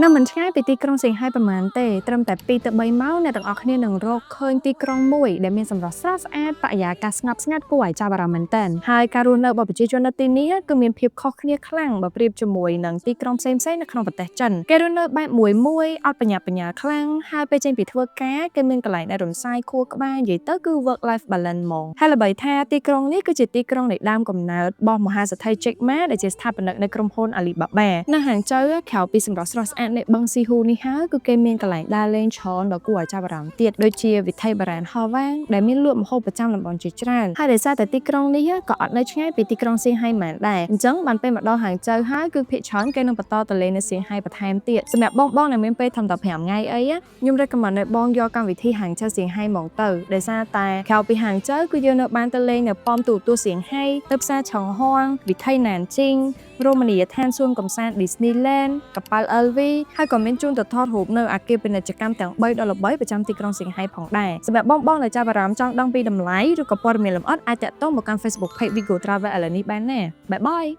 នៅមិនឆ្ងាយពីទីក្រុងសៀងហៃប៉ុន្មានទេត្រឹមតែ2ទៅ3ម៉ោងអ្នកទាំងអស់គ្នានឹងរកឃើញទីក្រុងមួយដែលមានសម្រស់ស្រស់ស្អាតបរិយាកាសស្ងប់ស្ងាត់គួរឲ្យចាប់អារម្មណ៍មែនទែនហើយការរស់នៅរបស់ប្រជាជននៅទីនេះគឺមានភាពខុសគ្នាខ្លាំងបើប្រៀបជាមួយនឹងទីក្រុងផ្សេងៗនៅក្នុងប្រទេសចិនគេរស់នៅបែបមួយមួយអត់បញ្ញាបញ្ញាខ្លាំងហើយពេលចេញពីធ្វើការគេមានកន្លែងដែលរំសាយខួរក្បាលនិយាយទៅគឺ work life balance ហ្មងហើយល្បីថាទីក្រុងនេះគឺជាទីក្រុងនៃដើមកំណើតរបស់មហាសេដ្ឋី Jack Ma ដែលជាស្ថាបនិកនៃក្រុមហ៊ុន Alibaba នៅហាងចូវក្រៅពីសម្រស់ស្រស់ស្អាតនៃបឹងស៊ីហ៊ូនេះហើយគឺគេមានកន្លែងដើរលេងច្រើនដ៏គួរឲ្យចាប់អារម្មណ៍ទៀតដូចជាវិថីបុរាណហោវ៉ាងដែលមានលក់ម្ហូបប្រចាំតំបន់ជាច្រើនហើយដោយសារតែទីក្រុងនេះក៏អត់នៅឆ្ងាយពីទីក្រុងសៀងហៃម៉ានដែរអញ្ចឹងបានពេលមកដល់ហាងចូវហើយគឺភាគច្រើនគេនឹងបន្តទៅលេងនៅសៀងហៃបន្ថែមទៀតសម្រាប់បងៗដែលមានពេលធំតែ5ថ្ងៃអីខ្ញុំ recommend ឲ្យបងយកកម្មវិធីហាងចូវសៀងហៃហ្មងទៅដោយសារតែក្រៅពីហាងចូវគឺយើងនៅបានទៅលេងនៅប៉មទូរទស្សន៍សៀងហៃទៅផ្សារឆុងហួងវិថីណានជីងរមណីយដ្ឋានសួនកំសាន្ត Disneyland កប៉ាល់ LV ហើយក៏មានជូនទៅថតរូបនៅអគារពាណិជ្ជកម្មទាំង3ដ៏ល្បីប្រចាំទីក្រុងសៀងហៃផងដែរសម្រាប់បងៗដែលចាប់អារម្មណ៍ចង់ដឹងពីតម្លៃឬក៏ព័ត៌មានលម្អិតអាចទាក់ទងមកកាន់ Facebook Page Vigo Travel ឥឡូវនេះបានណាbye bye.